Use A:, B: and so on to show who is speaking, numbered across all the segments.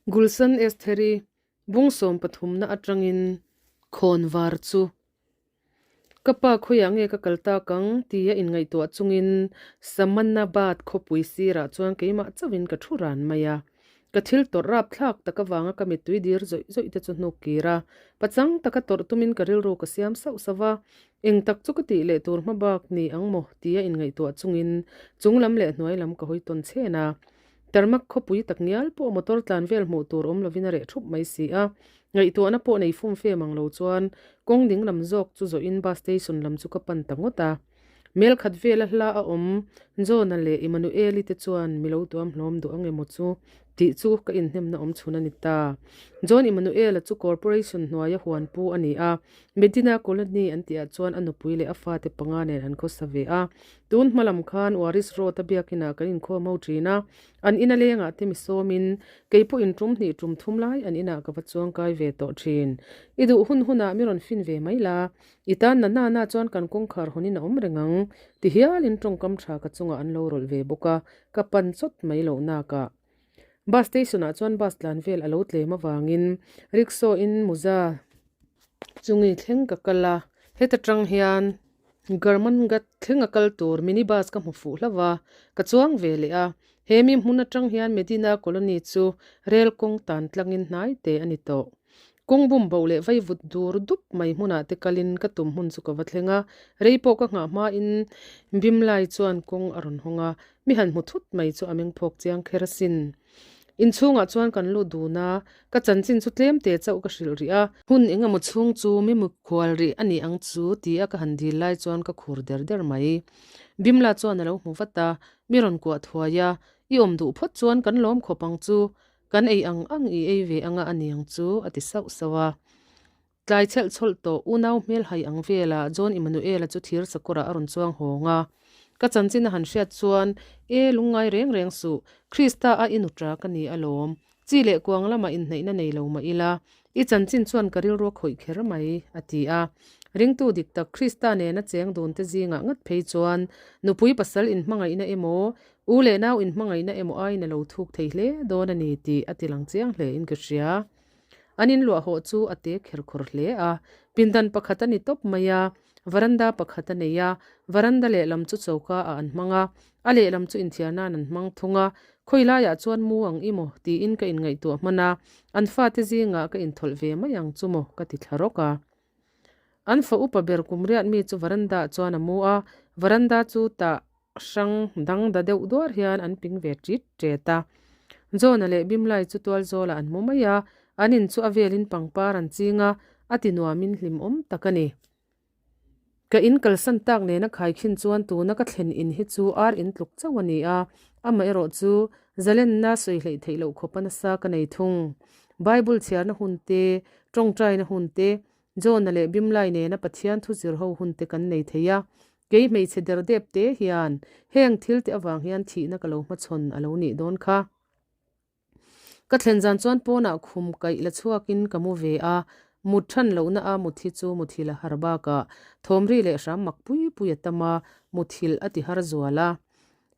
A: Gulsan Estheri bung sawm pathumna atangin khawnvar chu ka pa khawiah nge ka kal tak ang tia inngaihtuah chungin Samanabad khawpui sirah chuan keimah chauhin ka thu ran mai a. Ka thil tawrh rapthlak tak avanga ka mittui dir zawih zawih te chu hnuk kir a, pachang taka tawrh tumin ka rilru ka siam sauh sauh a. Eng tak chu ka tih leh tur hma bak ni ang maw tia inngaihtuah chungin chung lam leh hnuai lam ka hawi tawn chhen a. Tarmak khawpui tak ngial pawh motor tlan vel hmuh tur awm lovin a reh thup mai si a. Ngaihtuahna pawh nei fum fem ang lo chuan kawng ding lam zawk chu zawhin bus station lam chu ka pan ta ngawt a. Mel khat vela hla a awm John-a leh Emmanuel-i te chuan mi lo tuam hlawm duh ang emaw chu tih chu ka inhnemna awm chhun a ni ta. John Emmanuel-a chu Corporation hnuaia huan pu a ni a, Medina Colony an tihah chuan a nupui leh a fate panga nen an khawsa ve a. Tun hma lam khan Waris Road-a biakinah kan inkhawm ho thin a, an ina lengah te mi sawmin kei pawhin tum hnih tum thum lai an inah ka va chuangkai ve tawh thin. I duh hun hunah mi rawn fin ve mai la, I tan na nana chuan kan kawngkhar hawnin a awm reng ang, ti hialin tawngkam tha ka chungah an lo rawlh ve bawk a, ka pan chawt mai loh nakah. Bus station ah chuan bus tlan vel a lo tlem avangin rickshaw in Muza chungi thleng ka kal a, heta tang hian Garmangat thleng a kal tur mini bus ka hmu fuh hlauh a, ka chuang ve leh a, he mi hmun atang hian Medina Colony chu rel kawng tan tlangin hnai te a ni tawh. Kawng bum bo leh vai vut dur dup mai hmunah te kalin ka tum hmun chu ka va thleng a, rei pawh ka nghah hmain Bimlai chuan kawng a rawn hawng a, mi han hmu thut mai chu a meng phawk chiang kher asin. Inchhungah chuan kan lut dun a, ka chanchin chu tlem te chauh ka hrilh rih a. Hun eng emaw chhung chu mi mukhual rih a ni ang chu ti a ka han dil lai chuan ka khur der der mai. Bimla chuan a lo hmu vat a, mi rawn kuah thuai a, I awm duh phawt chuan kan lawm khawp ang chu, Kan ei ang ang i ei ve anga a niang chu, a ti sauh sauh a. Tlai chhelh chhawlh tawh unau hmel hai ang vela John Emmanuel-a chu thir sakawrah a rawn chuang hawng a. Ka chanchin a han hriat chuan, E, lungngai reng reng suh, Krista a i nutra ka ni alawm. Chi leh kuang lamah inhnaihna nei lo mah ila, i chanchin chuan ka rilru a khawih kher mai, a ti a. Ringtu dik tak Krista nena cheng dunte zingah ngat phei chuan nupui pasal inhmangaihna emaw, U leh nau inhmangaihna emaw aiin a lo thuk thei hle dawn a ni tih a ti lang chiang hle in ka hria. An inluah hawh chu a te kher khawr hle a, pindan pakhat a ni tawp mai a, varanda pakhat a nei a, varanda lehlam chu choka ah an hmang a, a lehlam chu inthiar nan an hmang thung a, khawi laiah chuan mu ang i maw tiin ka inngaihtuah hman a, an fate zingah ka inthawlh ve mai ang chu maw ka ti thla rawk a. An fa upa ber kum riat mi chu varanda ah chuan a mu a, varanda chu tah hrang dang da deuh duar hian an ping ve ṭit ṭet a. John-a leh Bimlai chu tual zawlah an hmu mai a, an in chu a velin pangpar an ching a, a ti nuamin hlimawm tak a ni. Ka in kalsan tak nena khaikhin chuan tuna ka thlen in hi chu ar in tluk chauh a ni a, amaherawh chu zalenna sawi hleih theih loh khawpa nasa ka nei thung. Bible chhiarna hun te, tawngtaina hun te, John-a leh Bimlai nena Pathian thu zir ho hun te kan nei thei a, kei hmeichhe der dep te hian heng thil te avang hian thihna ka lo hmachhawn a lo nih dawn kha. Ka thlen zan chuan pawnah khum kaih la chhuakin ka mu ve a, mut than lohna a muthi chu muthilh a har bakah thawmri leh hram mak pui pui a tam a, muthilh a ti har zual a.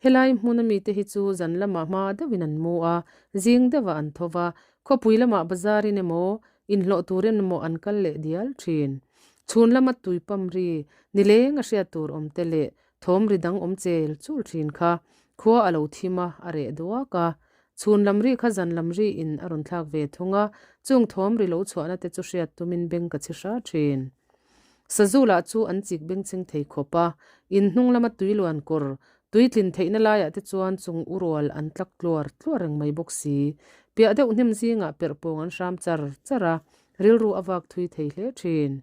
A: Helai hmun ami te hi chu zan lamah hma deuhin an mu a, zing deuhah an tho va, khawpui lamah bazar in emaw, inhlawh tur in emaw an kal leh dial thin. Chhun lama tui pam ri, nileng a hriat tur awm te leh thawm ri dang awm chel chul thin kha khua a lo thim a, a reh duak a. Chhun lam ri kha zan lam ri in a rawn thlak ve thung a, chung thawm ri lo chhuahna te chu hriat tumin beng ka chhi hra thin. Sazu lah chu an chik bengchheng thei khawp a, in hnung lama tui luan kawr, tui tlin theihna laiah te chuan chung u rual an tlak tluar tluar reng mai bawk si. Piah deuh hnem zingah perh pawng an hram char char a, rilru a vak thui thei hle thin.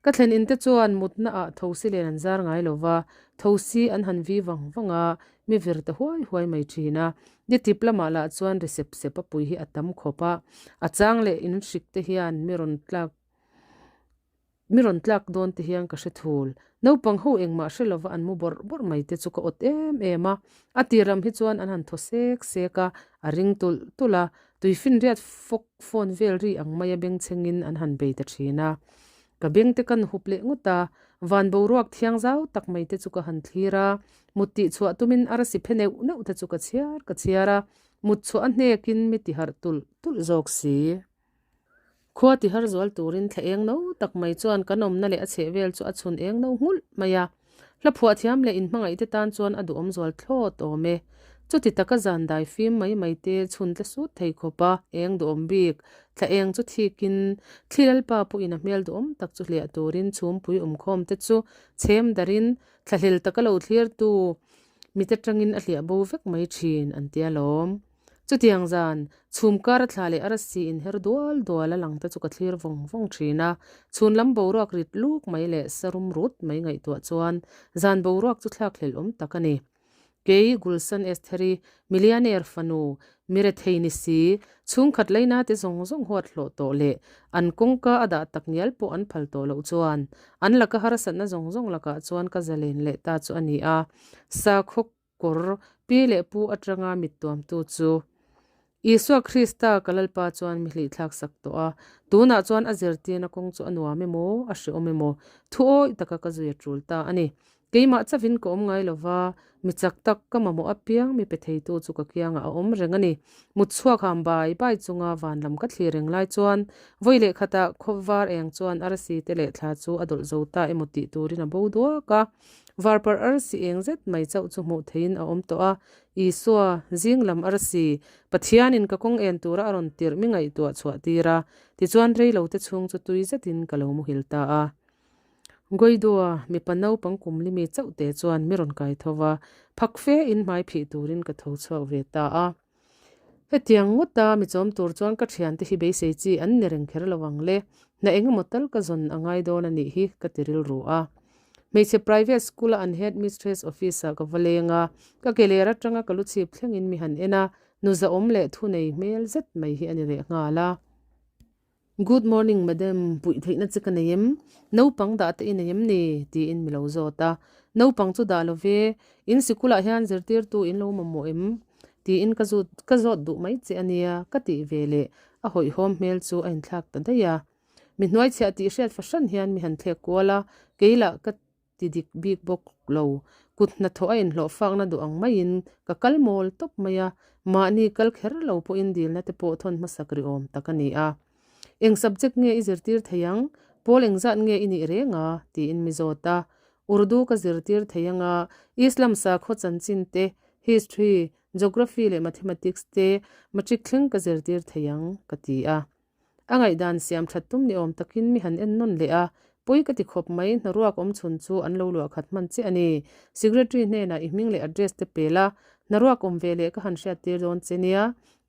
A: Ka thlen in te chuan mutna ah thosi len an zar ngai lo va, thosi an han vi vang vang a, mi vir ta huai huai mai thin a. Ni tip lamah lah chuan ri sep sep a pui hi a tam khawp a, a chang leh in hrik te hian mi rawn tlak Mi rawn tlak dawn te hian ka hre thul. Naupang ho engmah hre lova an mu bawrh bawrh mai te chu ka awt em em a. A tir lam hi chuan an han thaw sek sek a, a ring tulh tulh a, tuifinriat fawk fawn vel ri ang maia bengchhengin an han bei ta thin a. Ka beng te kan hup leh ngawt a, van boruak thiang zau tak mai te chu ka han thlir a, mut tih chhuah tumin arsi phe neuh neuh te chu ka chhiar ka chhiar a, mut chhuah a hnekin mi ti harh tulh tulh zawk si. Khua ti har zual turin thla eng no tak mai chuan kan awmna leh a chheh vel chu a chhun eng no nghulh mai a. Hla phuah thiam leh inhmangaih te tan chuan a duhawm zual thlawt awm e. Chuti taka zan dai fim mai mai te chhun tle sut thei khawp a eng duhawm bik, thla eng chu thikin thli lalpa pawhin a hmel duhawm tak chu hliah turin chhumpui awmkhawm te chu chhem darin thlahlel taka lo thlirtu mit atangin a hliah bo vek mai thin an tia lawm. Chutiang zan, chhum kar a thla leh arsi inher dual dual a lang te chu ka thlir vawng vawng thin a. Chhun lam boruak rit luk mai leh sarum rut mai ngaihtuah chuan zan boruak chu thlak hlelh awm tak a ni. Kei, Gulsan Estheri, millionaire fanu, mi rethei ni si, chhungkhat leina te zawng zawng huat hlawh tawh leh an kawngka a dah tak ngial pawh an phal tawh loh chuan an laka harsatna zawng zawng lakah chuan ka zalen leh ta chu a ni a. Sakhaw Kawr, pi leh pu atanga mit tuamtu chu Isua Krista ka Lalpa chuan mi hlihthlak sak tawh a, tunah chuan a zirtirna kawng chu a nuam emaw, a hrehawm emaw, thu awih taka ka zui a tul ta a ni. Keimah chavin ka awm ngai lova, mi chak tak ka mamawh apiang mi pe theitu chu ka kiangah a awm reng a ni. Mut chhuak ham bai bai chunga van lam ka thlir reng lai chuan vawi leh khatah khawvar eng chuan arsi te leh thla chu a dawlh zo ta emaw tih turin a bo duak a. Varparh arsi eng zet mai chauh chu hmuh theihin a awm tawh a, Isua, zing lam arsi, Pathianin ka kawng en tura a rawn tirh mi ngaihtuah chhuah tir a, tichuan reilo te chhung chu tui zetin ka lo muhil ta a. Goidua, mipa naupang kum limi chauh te chuan mi rawn kai tho va, phak fe in hmai phih turin ka tho chhuak ve ta a. Hetiang ngawta mi chawm tur chuan ka thiante hi beisei chi an ni reng kher lo ang le, hna engemaw tal ka zawn a ngai dawn a nih hi ka ti rilru a. Hmeichhe private school a an head mistress office ah ka va leng a, ka ke ler atanga ka lu chhip thlengin mi han en a, nu zahawm leh thu nei hmel zet mai hi a ni leh nghal a. Good morning madam, puih theihna che ka nei em? Naupang dah te i nei em ni? tiin mi lo zawt a. Naupang chu dah lo ve, in sikulah hian zirtirtu in lo mamawh em? tiin ka zut ka zawt duh mai che a nia ka tih ve leh a hawihhawm hmel chu a inthlak ta daih a. Mi hnuaichhiah tih hriat fahran hian mi han thlek kual a, kei lah ka ti dik bik bawk lo. Kut hnathawh a inhlawh fakna duh ang maiin ka kal mawl tawp mai a, mahni kal kher lo pawhin dilna te pawh thawn hmasak ri awm tak a ni a. Eng subject nge i zirtir thei ang? Pawl engzat nge i nih reng a? tiin mi zawt a. Urdu ka zirtir thei ang a, Islam sakhaw chanchin te, history, geography leh mathematics te, matric thleng ka zirtir thei ang, ka ti a. A ngaihdan siam that tum ni awm takin mi han en nawn leh a, pawi ka ti khawp mai, hnaruak awm chhun chu an lo luah khat hman chiah a ni. Secretary hnenah i hming leh address te pe la, hnaruak awm ve leh ka han hriat tir dawn che nia,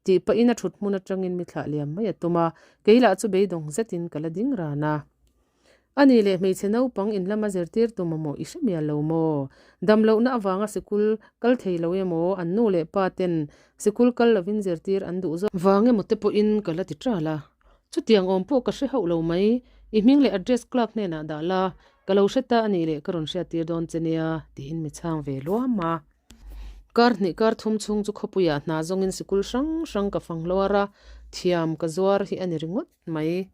A: tih pahin a thut hmun atangin mi thlah liam mai a tum a, kei lah chu beidawng zetin ka la ding ran a. A ni leh hmeichhe naupang in lama zirtir tum amaw i hre mial lo maw? Dam lohna avanga sikul kal thei lo emaw an nu leh pa ten sikul kal lovin zirtir an duh zawk vang emaw te pawhin ka la ti ṭal a. Chutiang awm pawh ka hre hauh lo mai. I hming leh address clerk hnenah dah la, ka lo hre ta a nih leh ka rawn hriattir dawn che nia tiin mi chhang ve luam a. Kar hnih kar thum chhung chu khawpuiah hna zawngin sikul hrang hrang ka fang hluar a, thiam ka zuar hi a ni ringawt. mai.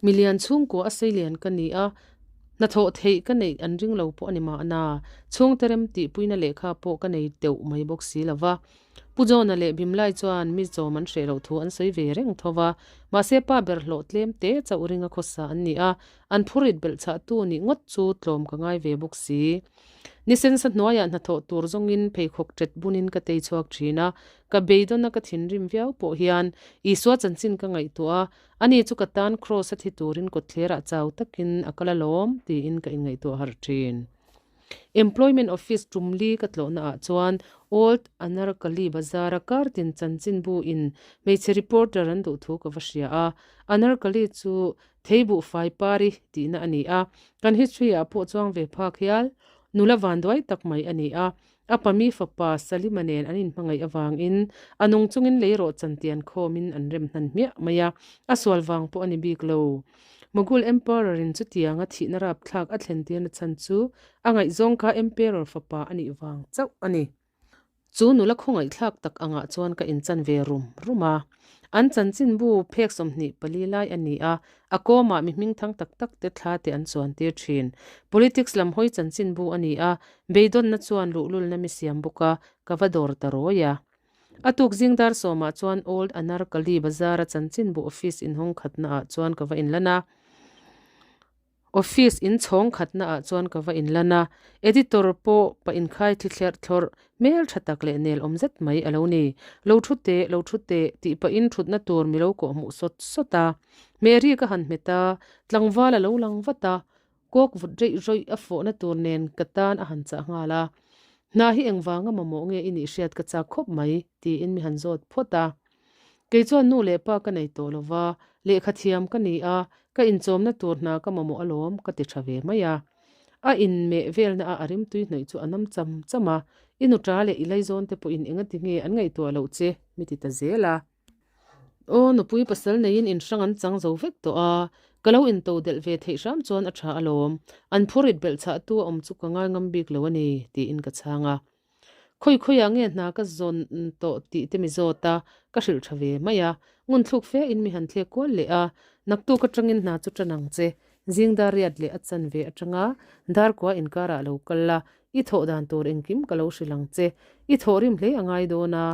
A: Milian chhungkua a seilian ka ni a, hnathawh theih ka neih an ring lo pawh a ni mahna, chhungte rem tihpuina lehkha pawh ka nei teuh mai bawk si lo va. Pu John-a leh Bimlai chuan mi chawm an hreh loh thu an sawi ve reng tho va, mahse pa ber hlawh tlem te chauh ringa khawsa an ni a, an phurit belh chhahtu nih ngawt chu tlawm ka ngai ve bawk si. Ni sensa hnuaiah hnathawh tur zawngin pheikhawk ṭet bunin ka tei chhuak ṭhin a, ka beidawna ka thinrim viau pawh hian Isua chanchin ka ngaihtuah a, ani chu ka tan kraws a thi turin kawtthlerah chau takin a kal alawm tiin ka inngaihtuah harh ṭhin. Employment Office ṭumli ka tlawhnaah chuan Old Anarkali Bazar-a kartin chanchinbu in hmeichhe reporter an duh thu ka va hria a, Anarkali chu Theibuh fai pari tihna a ni a, kan history ah pawh chuang ve phak hial nula vanduai tak mai a ni a. A pami fapa Salima nen an inhmangaih avangin a nung chungin leirawh chantian khawmin an rem hnan hmiah mai a, a sual vang pawh a ni bik lo. Mughal Emperor in chutianga thihna rapthlak a thlen tirna chhan chu a ngaihzawng kha Emperor fapa a nih vang chauh a ni. Chu nula khawngaihthlak tak angah chuan ka inchan ve rum rum a. An chanchinbu phek 24 lai a ni a, a kawmah mi hmingthang tak tak te thla te an chuantir thin. Politics lam hawi chanchinbu a ni a, beidawnna chuan luhlulna mi siam bawk a, ka va dawr ta rawi a. A tuk zing dar sawmah chuan Old Anarkali Bazar-a chanchinbu office inhawng khatnaah chuan ka va inlan a. Office inchhawng khatnaah chuan ka va inlan a, editor pawh pa inkhai thli thlerh thlawrh, hmel tha tak leh nel awm zet mai a lo ni. Lo thu teh, lo thu teh, tih pahin thutna tur mi lo kawh hmuh sawt sawt a. Mary ka han hmet a, tlangval a lo lang vat a, kawk vut reih rawih a fawhna tur nen ka tan a han chah nghal a. Hna hi engvanga mamawh nge i nih hriat ka chak khawp mai, tiin mi han zawt phawt a. Kei chuan nu leh pa ka nei tawh lo va, lehkha thiam ka ni a, ka inchawmna tur hna ka mamawh alawm ka ti tha ve mai a. A inmeh velna a a rimtui hnawih chu a nam cham cham a, i nuṭa leh i laizawn te pawhin engati nge an ngaihtuah loh che mi ti ta zel a. Aw, nupui pasal neiin inhrang an chang zo vek tawh a, ka lo into delh ve theih hram chuan a tha alawm, an phurit belh chhahtu a awm chu ka ngai ngam bik lo a ni, tiin ka chhang a. Khawi khawiah nge hna ka zawn tawh tih te mi zawt a, ka hrilh tha ve mai a. Ngun thluk fe in mi han thlek kual leh a, naktuk atangin hna chu tan ang che. Zing dar riat leh a chan ve atanga darkua inkarah lo kal la, i thawh dan tur engkim ka lo hrilh ang che. I thawh rim hle a ngai dawn a,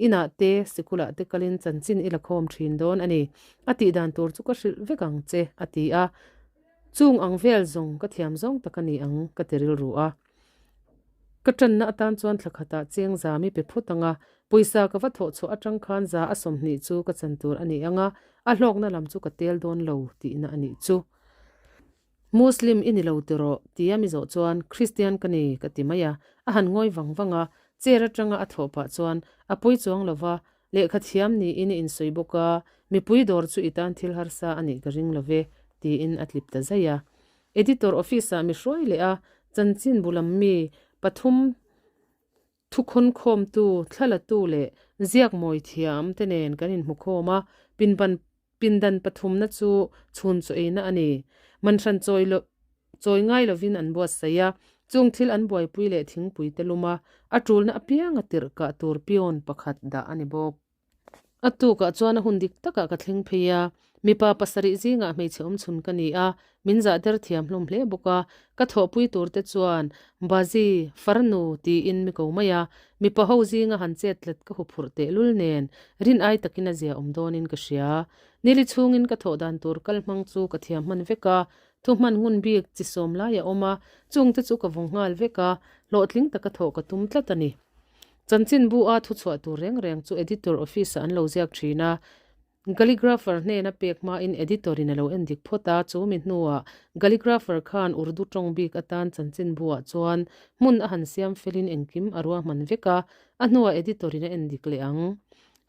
A: inah te, sikulah te kalin chanchin i la khawm thin dawn a ni. A tih dan tur chu ka hrilh vek ang che, a ti a. Chung ang vel zawng ka thiam zawng tak a ni ang, ka ti rilru a. Ka ṭanna atan chuan thla khatah cheng za mi pe phawt ang a, pawisa ka va thawh chhuah aṭang khan za a 20 chu ka chan tur a ni ang a, a hlawkna lam chu ka tel dawn lo tihna a nih chu. Muslim i ni lo tiraw? tia mi zawh chuan Christian ka ni ka ti mai a, a han ngawi vang vang a, chair aṭanga a thawh pah chuan a pawi chuang lo va, lehkha thiam niin i insawi bawk a, mipui dawr chu i tan thil harsa a nih ka ring lo ve tiin a tlip ta zaih a. Editor office-ah mi hruai leh a, chanchin bu lam mi pathum thukhawn khawmtu, thlalatu leh ziak mawi thiam te nen kan inhmu khawm a, pinban pindan pathumna chu chhun chaw eina a ni. Man hran chawi lo chawi ngai lovin an buatsaih a, chung thil an buaipui leh thingpui te lum a, a tulna apianga tirh kah tur peon pakhat dah a ni bawk. A tukah chuan a hun dik takah ka thleng phei a, mipa pasarih zingah hmeichhe awm chhun ka ni a, min zah der thiam hlawm hle bawk a, ka thawhpui tur te chuan Bazi, farnu tiin mi ko mai a, mipa ho zinga han chet tlat ka huphurh tehlul nen rin ai takin a zia awm dawnin ka hria. Nili chhungin ka thawh dan tur kal hmang chu ka thiam hman vek a, thu hman ngun bik chi sawm lai a awm a, chungte chu ka vawng nghal vek a, hlawhtling taka thawh ka tum tlat a ni. Chanchinbu a thuchhuah tur reng reng chu editor office-ah an lo ziak thin a, Galligrapher hnena pek hmain editor-in a lo en dik phawt a, chu mi hnuah Galligrapher khan Urdu tawng bik atan chanchinbu-ah chuan hmun a han siam felin engkim a ruahman vek a, a hnuah editor-in a en dik leh ang.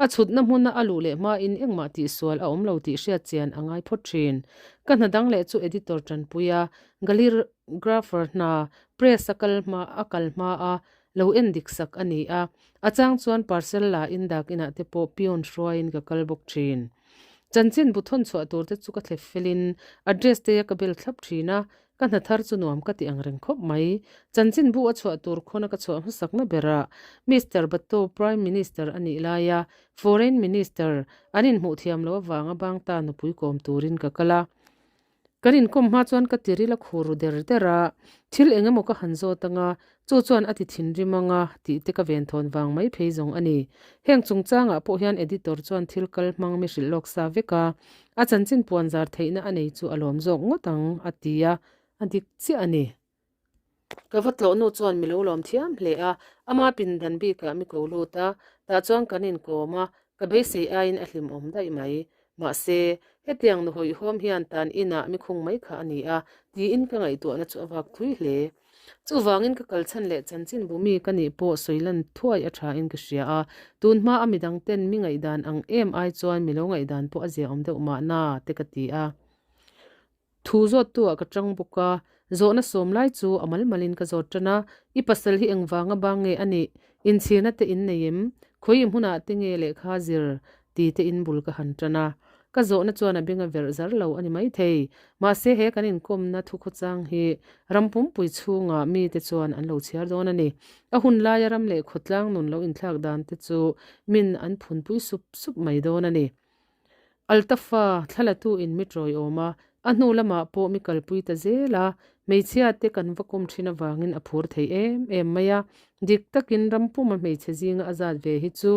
A: A chhutna hmuna a luh leh hmain engmah tihsual a awm lo tih hriat chian a ngai phawt thin. Ka hna dang leh chu editor tanpui a, Galligrapher hna press a kal hma a kal hma a, Lo en dik sak a ni a, a chang chuan parcel la in dak inah te pawh peon hruaiin ka kal bawk thin. Chanchin bu thawn chhuah tur te chu ka thlep felin address te a ka bel thlap thin a, ka hna thar chu nuam ka ti ang reng khawp mai. Chanchin bu a chhuah tur khawn a ka chhuah hmasakna berah Mister Bhutto Prime Minister a nih laia Foreign Minister an inhmuh thiam loh avanga bangta nupui kawm turin ka kal a. Kan inkawm hma chuan ka tiril a khur ru der der a, thil eng emaw ka han zawt ang a, chu chuan a ti thinrim ang a tih te ka venthawn vang mai phei zawng a ni. Heng chungchangah pawh hian editor chuan thil kal hmang mi hrilh lawk sa vek a, a chanchin puan zar theihna a nei chu a lawm zawk ngawt ang a ti a, a dik chiah a ni. Ka va tlawh nu chuan mi lo lawm thiam hle a, ama pindan bikah mi ko lut a, tah chuan kan inkawm a, ka beisei aiin a hlimawm daih mai. Mahse, hetiang nu hawihhawm hian tan inah mi khung mai kha a ni a, tiin ka ngaihtuahna chu a vak thui hle. Chuvangin ka kalchhan leh chanchin bu mi ka nih pawh sawi lan thuai a thain ka hria a, tun hma a midang ten mi ngaihdan ang em ai chuan mi lo ngaihdan pawh a ziaawm deuh mahna te ka ti a. Thu zawttu ah ka tang bawk a, zawhna sawm lai chu a mal malin ka zawt tan a, I pasal hi engvanga bang nge a nih? Inchhirna te in nei em? Khawi hmunah te nge lehkha zir? ti te in bul ka han tan a. Ka zawhna chuan a beng a verh zar lo a ni maithei. Mahse he kan inkawmna thukhawchang hi ram pumpui chhunga mite chuan an lo chhiar dawn a ni. A hun laia ram leh khawtlang nun lo inthlak dan te chu min an phunpui sup sup mai dawn a ni. Altafa, thlalatu in mi tawiawm a, a hnu lamah pawh mi kalpui ta zel a, hmeichhia te kan va kawm thin avangin a phur thei em em mai a, dik takin ram puma hmeichhe zinga a zat ve hi chu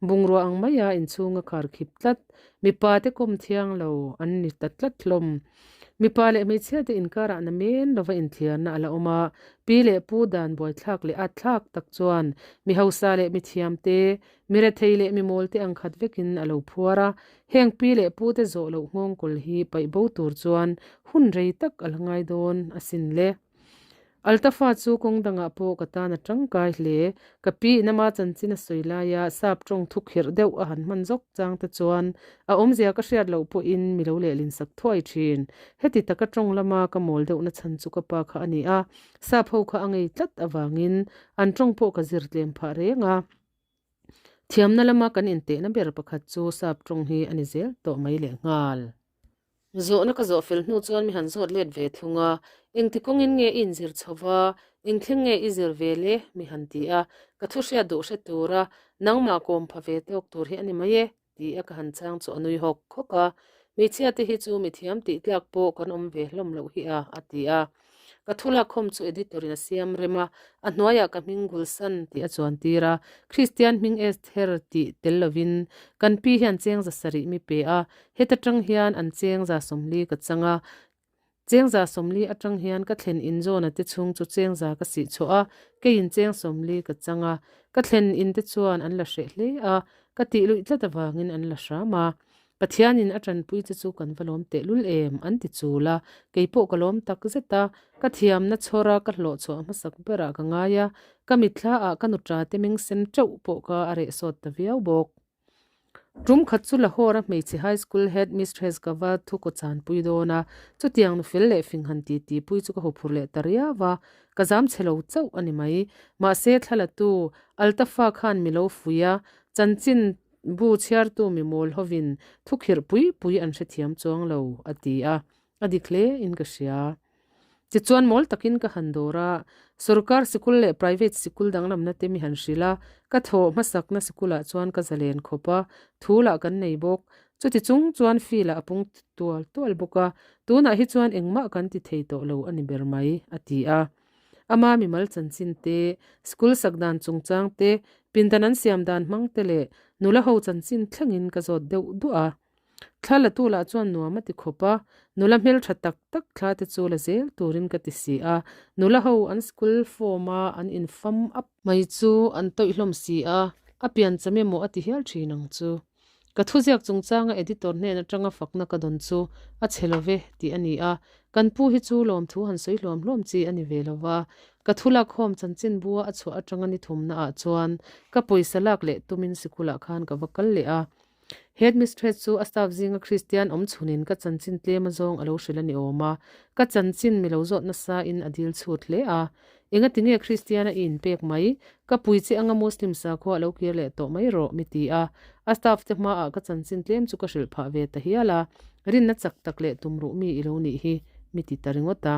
A: bungrua ang maia inchhunga khar khip tlat, mipa te kawm thiang lo an ni ta tlat hlawm. Mipa leh hmeichhia te inkarah na men lova inthliarna a la awm a, pi leh pu dan buaithlak leh at thlak tak chuan mi hausa leh mi thiam te, Mi rethei leh mi mawl te ang khat vekin a lo phuar a, heng pi leh pu te zawh loh nghawngkawl hi paih bo tur chuan hun rei tak a la ngai dawn asin le. Altafa chu kawng dangah pawh ka tan a tangkai hle. Ka pi in ama chanchin a sawi laia sap tawng thu khirh deuh a han hman zawk chang te chuan a awmzia ka hriat loh pawhin mi lo lehlin sak thuai thin. Heti taka tawng lama ka mawl deuhna chhan chu ka pa kha a ni a, sap ho kha a ngei tlat avangin an tawng pawh ka zir tlem phah reng a. Thiamna lama kan intehna ber pakhat chu sap tawng hi a ni zel tawh mai leh nghal. Zawhna ka zawh fel hnu chuan mi han zawt let ve thung a, engti kawngin nge i inzir chho va, eng thleng nge i zir ve le? mi han ti a, ka thu hriat duh hre tura nangmah kawm pha ve tawk tur hi a ni mai e, ti a ka han chang chu a nui hawk hawk a, hmeichhia te hi chu mithiam tih tlak pawh kan awm ve hlawm loh hi a, a ti a. Ka thu lakkhawm chu editor in a siam rem a, a hnuaiah ka hming Gulsan tih a chuan tir a, Kristian hming Esther tih tel lovin kan pi hian chengza sarih mi pe a, heta tang hian an chengza 40 ka chang a, Chengza 40 atang hian ka thlen in zawna te chhung chu chengza ka sih chhuah a, keiin cheng 40 ka chang a, ka thlen in te chuan an la hreh hle a, ka tih luih tlat avangin an la hram a. Pathianin a tanpui che chu kan va lawm tehlul em? an ti chul a, kei pawh ka lawm tak zet a, ka thiamna chhawra ka hlawh chhuah hmasak berah ka ngai a, ka mitthla ah ka nuṭa te meng sen teuh pawh ka a reh sawt ta viau bawk. Tum khat chu Lahore-a hmeichhe high school head mistress ka va thu kaw chanpui dawn a, chutiang nu fel leh fing han ti tihpui chu ka huphur leh ta riau a, ka zam chhe lo chauh a ni mai. Mahse, thlalatu Altafa khan mi lo fuih a, chanchin Bu chhiartu mi mawl hovin thukhirh pui pui an hrethiam chuang lo, a ti a, a dik hle in ka hria. Tichuan mawl takin ka han dawr a, sorkar sikul leh private sikul danglamna te mi han hrilh a, ka thawh hmasakna sikulah chuan ka zalen khawp a, thu lah kan nei bawk. Chuti chung chuan fee lah a pung tual tual bawk a, tunah hi chuan engmah kan ti thei tawh lo a ni ber mai, a ti a. Ama mimal chanchin te, school sak dan chungchang te, pindan an siam dan hmang te leh nula ho chanchin thlengin ka zawt deuh duah a. Thla la tu lah chuan nuam a ti khawp a, nula hmeltha tak tak thla te chu la zel turin ka ti si a, nula ho an school form a an infam up mai chu an tawih hlawm si a, a piancham emaw a ti hial thin ang chu. Ka thuziak chungchanga editor hnen atanga fakna ka dawn chu a chhe lo ve tih a ni a, kan pu hi chu lawmthu han sawi hluam hluam chi a ni ve lo va, ka thu lakkhawm chanchin bua a chhuah atanga ni thumna ah chuan ka pawisa lak leh tumin sikulah khan ka va kal leh a. Headmistress chu a staff zinga Kristian awm chhunin ka chanchin tlem azawng a lo hrilh a ni awm a, ka chanchin mi lo zawt nasa in a dil chhut hle a. Engati nge Kristiana i inpek mai? Ka pui che anga Muslim sakhua a lo kir leh tawh mai rawh, mi ti a. A staff te hmaah ka chanchin tlem chu ka hrilh phah ve ta hial a. Rinna chak tak leh tum ruh mi i lo nih hi, mi ti ta ringawt a.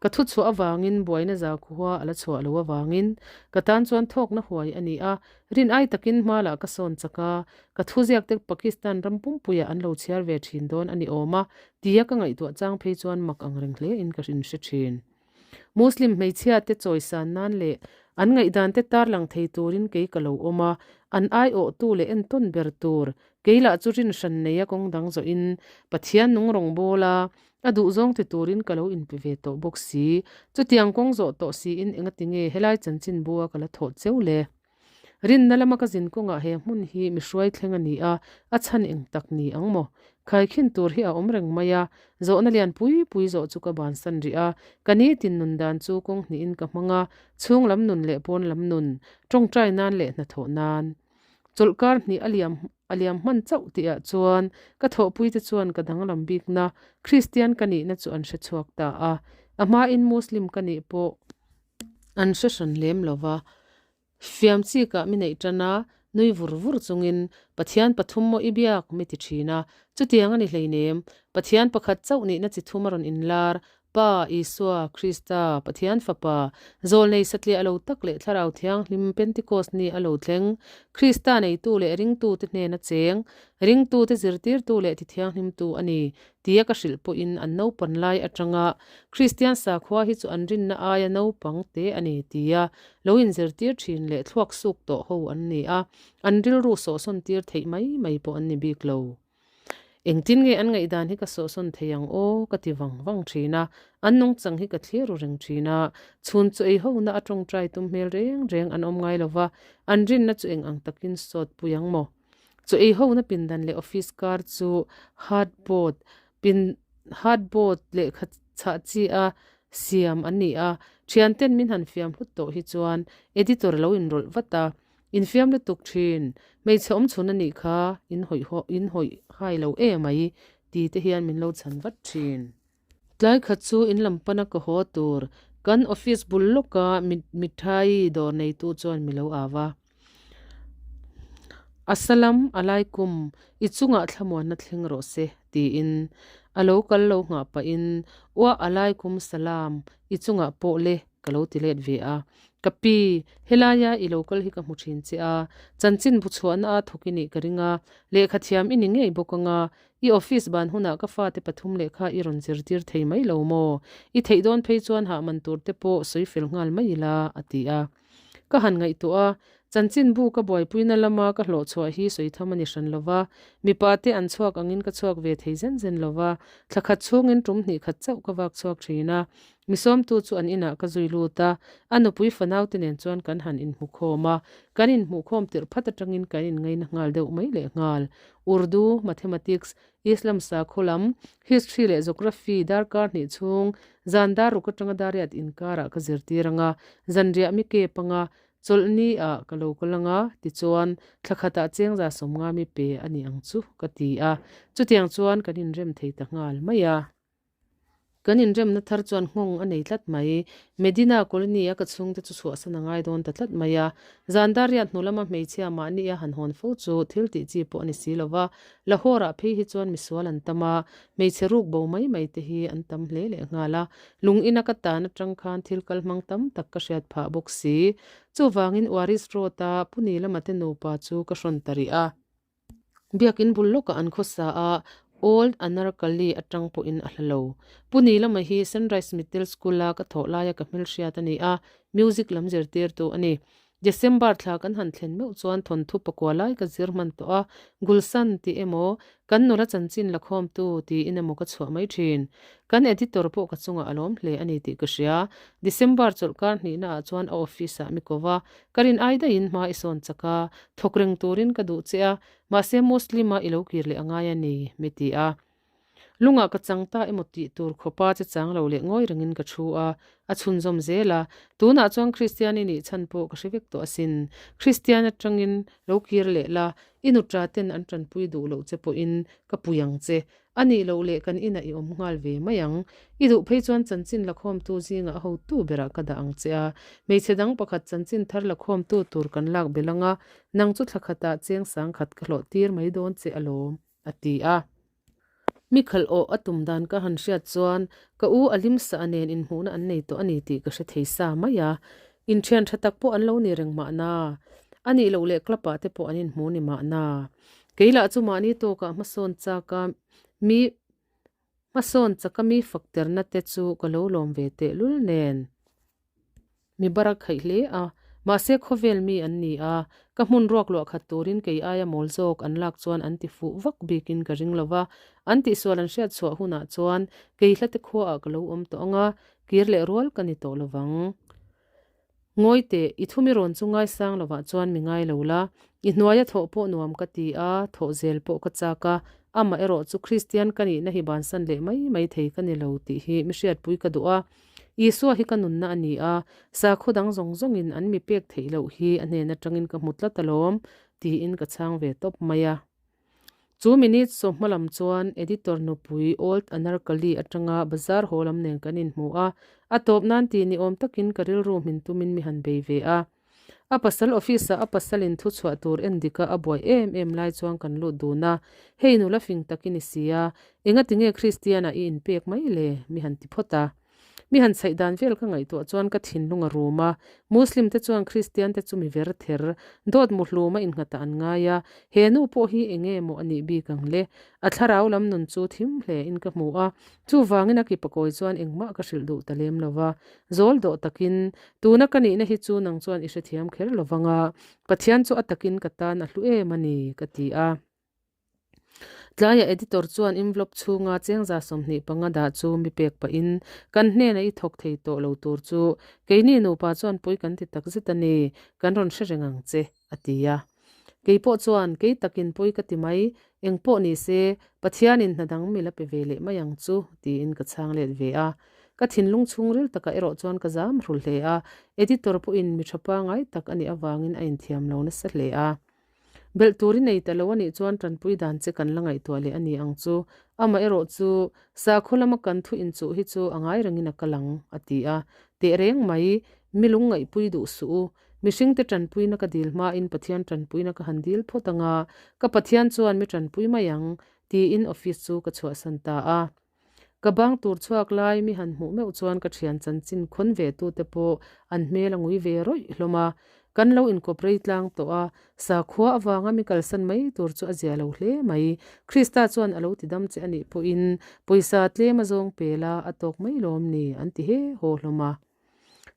A: Ka thu chhuah avangin buaina zakhua a la chhuah lo avangin ka tan chuan thawkna huai a ni a. Rin ai takin hma lah ka sawn chak a, ka thuziak te Pakistan ram pumpuiah an lo chhiar ve thin dawn a ni awm a, tia ka ngaihtuah chang phei chuan mak ang reng hle in ka inhre thin. Muslim hmeichhia te chawisan nan leh an ngaihdan te tarlang thei turin kei ka lo awm a, an aiawhtu leh entawn ber tur kei lah chu rin hran neia kawng dang zawhin Pathian nung rawng bawl a, a duhzawng ti turin ka lo inpe ve tawh bawk si. Chutiang kawng zawh tawh siin engati nge helai chanchin bua ka la thawh cheu le? Rinna lama ka zin kawngah he hmun hi mi hruai thleng a ni a, a chhan eng tak ni ang maw? Khaikhin tur hi a awm reng mai a, zawhna lian pui pui zawh chu ka bansan rih a, ka nitin nun dan chu kawng hnihin ka hmang a, chhung lam nun leh pawn lam nun, tawngtai nan leh hnathawh nan. Chawlhkar hnih a liam a liam hman chauh tihah chuan ka thawhpuite chuan ka danglam bikna Kristian ka nihna chu an hre chhuak ta a, a hmain Muslim ka nih pawh an hre hran lem lo va. Fiam chikah mi neih tan a, nui vur vur chungin, Pathian pathum maw i biak? mi ti thin a. Chutiang a ni hleinem. Pathian pakhat chauh nihna chi thum a rawn inlar. Pa, Isua, Krista, Pathian Fapa, Zawlnei satliah lo tak leh Thlarau Thianghlim Pentecost ni a lo thleng, Krista neitu leh ringtute hnena cheng, ringtute zirtirtu leh tithianghlimtu a ni, tia ka hrilh pawhin an naupan lai atanga Kristian sakhua hi chu an rinna aia naupang te a ni tia lo inzirtir thin leh thluak suk tawh ho an ni a, an rilru sawhsawn tir theih mai mai pawh an ni bik lo. Engtin nge an ngaihdan hi ka sawhsawn thei ang aw ka ti vang vang thin a, an nungchang hi ka thlir ru reng thin a, chhun chu ei hona a tawngtai tum hmel reng reng an awm ngai lo va, an rinna chu eng ang takin sawt pui ang maw? Chu ei hona pindan leh office kar chu hardboard pin hardboard lehkha chhah chi a siam an ni a, thianten min han fiam hlut tawh hi chuan editor lo inrawlh vat a, Infiam lutuk thin, hmeichhe awm chhun a nih kha, in hawih haw in hawih hai lo e mai ti te hian min lo chhan vat thin. Tlai khat chu in lam pana ka haw tur, kan office bul lawka mithai dawr neitu chuan mi lo au a. Assalam alaikum, i chungah thlamuanna thleng rawh se, tiin a lo kal lo nghah pahin, Wa alaikum salam, i chungah pawh le, ka lo ti let ve a. Ka pi, helaia i lo kal hi ka hmu thin che a, chanchin bu chhuahna a thawk i nih ka ring a, lehkha thiam i ni ngei bawk ang a, i office ban hunah ka fate pathum lehkha i rawn zirtir thei mai lo maw? I theih dawn phei chuan hah man tur te pawh sawi fel nghal mai ila, a ti a. Ka han ngaihtuah a, chanchin bu ka buaipuina lama ka hlawh chhuah hi sawi tham a ni hran lo va, mipa te an chhuak angin ka chhuak ve thei zen zen lo va, thla khat chhungin tum hnih khat chauh ka vak chhuak thin a, Mi sawmtu chu an inah ka zui lut a, a nupui fanaute nen chuan kan han inhmukhawm a, kan inhmuhkhawm tirh phat atangin kan inngaina nghal deuh mai leh nghal. Urdu, Mathematics, Islam sakhaw lam, History leh Geography darkar hnih chhung zan dar ruk atanga dariat inkarah ka zirtir anga, zanriah mi kep anga, chawlhni ah ka lo kal anga, tichuan thla khatah chengza sawmnga mi pe a ni ang chu ka ti a, chutiang chuan kan inrem thei ta nghal mai a. Kan inremna thar chuan nghawng a nei tlat mai. Medina colony a ka chhungte chu chhuahsan a ngai dawn ta tlat mai a. Zan dar riat hnu lama hmeichhia mahni a han hawn fo chu thil tih chi pawh a ni si lo va. Lahore ah phei hi chuan misual an tam a, hmeichhe ruk bo mai mai te hi an tam hle leh nghal a. Lung ina ka tan atang khan thil kal hmang tam tak ka hriat phah bawk si. Chuvangin Waris Road a Puni lama te nupa chu ka hrawn ta rih a. Biakin bul lawkah an khawsa a, Old Anarkali atang pawhin a hla lo. Pu Nilama hi Sunrise Middle School-a ka thawh laia ka hmelhriat a ni a, music lam zirtirtu a ni. December thla kan han thlen meuh chuan thawnthu pakua lai ka zir hman tawh a, Gulsan tih emaw, kan nula chanchin la khawmtu tiin emaw ka chhuah mai thin. Kan editor pawh ka chungah a lawm hle a ni tih ka hria. December chawlhkar hnihnaah chuan a office-ah mi ko va, Ka rin ai daihin hma i sawn chak a, thawk reng turin ka duh che a, mahse Muslim-a i lo kir leh a ngai a ni, mi ti a. Lungah ka chang ta emaw tih tur khawpa che chang lo leh ngawi rengin ka thu a, a chhunzawm zel a. Tunah chuan Kristian i nih chhan pawh ka hre vek tawh asin. Kristian atangin lo kir leh la, i nutra ten an tanpui duh loh che pawhin ka pui ang che. A nih loh leh kan inah i awm nghal ve mai ang. I duh phei chuan chanchin lakhawmtu zingah a hotu berah ka dah ang che a. Hmeichhe dang pakhat chanchin thar lakhawmtu tur kan lak belh ang a, nang chu thla khatah cheng sang khat ka hlawh tir mai dawn che alawm, a ti a. Mi khalh awh a tum dan ka han hriat chuan ka u a limsa nen inhmuhna an nei tawh a ni tih ka hre thei sa mai a. Inthian tha tak pawh an lo ni reng mahna. A nih loh leh club ah te pawh an inhmu ni mahna. Kei lah chu mahni tawkah hmasawn chaka mi hmasawn chaka mi fakterna te chu ka lo lawm ve tehlul nen. Mi bar a khaih hle a, mahse khawvel mi an ni a, ka hmun ruak luah khat turin kei aia mawl zawk an lak chuan an ti fuh vak bikin ka ring lo va, an tihsual an hriat chhuah hunah chuan kei hlate khuaah ka lo awm tawh ang a, kir leh rual ka ni tawh lo vang. Ngawi teh, i thumi rawn chu ngaisang lovah chuan mi ngai lo la, i hnuaia thawh pawh nuam ka ti a, thawh zel pawh ka chak a, amah erawh chu Kristian ka nihna hi bansan leh mai mai thei ka ni lo tih hi mi hriatpui ka duh a. Isua hi ka nunna a ni a, sakhaw dang zawng zawngin an mi pek theih loh hi a hnen atangin ka hmu tlat alawm, tiin ka chhang ve tawp mai a. Chu minute sawhma lam chuan editor nupui Old Anarkali atanga bazar haw lam nen kan inhmu a, a tawp nan ti ni awm takin ka rilru hmin tumin mi han bei ve a. A pasal office-ah a pasalin thu chhuah tur en dika a buai em em lai chuan kan lut dun a, Hei nula fing tak i ni si a, engatinge Kristian-ah i inpek mai le? mi han ti phawt a. Mi han chhaih dan vel ka ngaihtuah chuan ka thinlung a rum a. Muslim te chuan Kristian te chu mi ver ther, dawt muhlum a innghatah an ngai a, he nu pawh hi eng nge maw a nih bik ang le? A thlarau lam nun chu thim hle in ka hmu a, chuvangin a ki pakawi chuan engmah ka hrilh duh ta lem lo va. Zawl dawh takin, tuna ka nihna hi chu nang chuan i hrethiam kher lo vang a, Pathian chu a takin ka tan a hlu em a ni, ka ti a. Tlaiah editor chuan envelope chhunga chengza 25 dah chu mi pek pahin, Kan hnenah i thawk thei tawh lo tur chu keini nupa chuan pawi kan ti tak zet a ni, kan rawn hre reng ang che, a ti a. Kei pawh chuan, Kei takin pawi ka ti mai, eng pawh ni se, Pathianin hna dang mi la pe ve leh mai ang chu, tiin ka chhang let ve a. Ka thinlung chhungril takah erawh chuan ka zam hrul hle a, editor pawhin mi tha pangai tak a nih avangin a inthiam lo nasa hle a. Belh tur i nei ta lo a nih chuan tanpui dan che kan la ngaihtuah leh a ni ang chu. Amah erawh chu sakhaw lama kan thu inchuh hi chu a ngai rengin a kal ang, a ti a. Teh reng mai, mi lung ngaihpui duh suh u. Mihringte tanpuina ka dil hmain Pathian tanpuina ka han dil phawt ang a, ka Pathian chuan mi tanpui mai ang, tiin office chu ka chhuahsan ta a. Ka bang tur chhuak lai mi han hmuh meuh chuan ka thian chanchin khawn ve tute pawh an hmel a ngui ve rawih hlawm a. Kan lo inkawp rei tlang tawh a, sakhua avanga mi kalsan mai tur chu a zia lo hle mai. Krista chuan a lo ti dam che a nih pawhin pawisa tlem a zawng pel a, a tawk mai lawm ni an ti he haw hlawm a.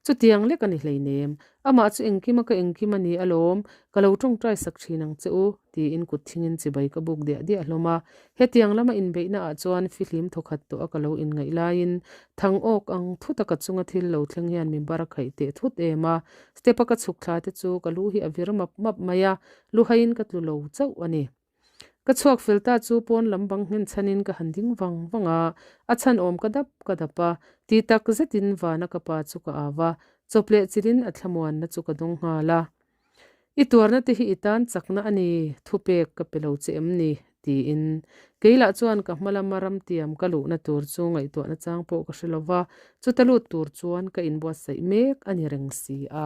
A: Chutiang lek a ni hleinem. Amah chu engkim a ka engkim a ni alawm, ka lo tawngtai sak thin ang che u, tiin kut thingin chibai ka buk diah diah hlawm a. Hetiang lama inbeihna ah chuan fihlim thawkhat tawh a ka lo inngaih laiin thang awk ang thut a ka chunga thil lo thleng hian min bar a khaih teh thut em a. Step a ka chhuk thla te chu ka lu hi a vir map map mai a, luhaiin ka tlu lo chauh a ni. Ka chhuak fel ta chu pawn lam bang nghen chhanin ka han ding vang vang a, a chhan awm ka dap ka dap a, ti tak zetin vana ka pa chu ka au a, chawp leh chilhin a thlamuanna chu ka dawng nghal a. I tuarna te hi i tan chakna a ni, thupek ka pe lo che em ni? tiin kei lah chuan ka hma lama ramtiam ka luhna tur chu ngaihtuahna chang pawh ka hre lo va, chuta lut tur chuan ka inbuatsaih mek a ni reng si a.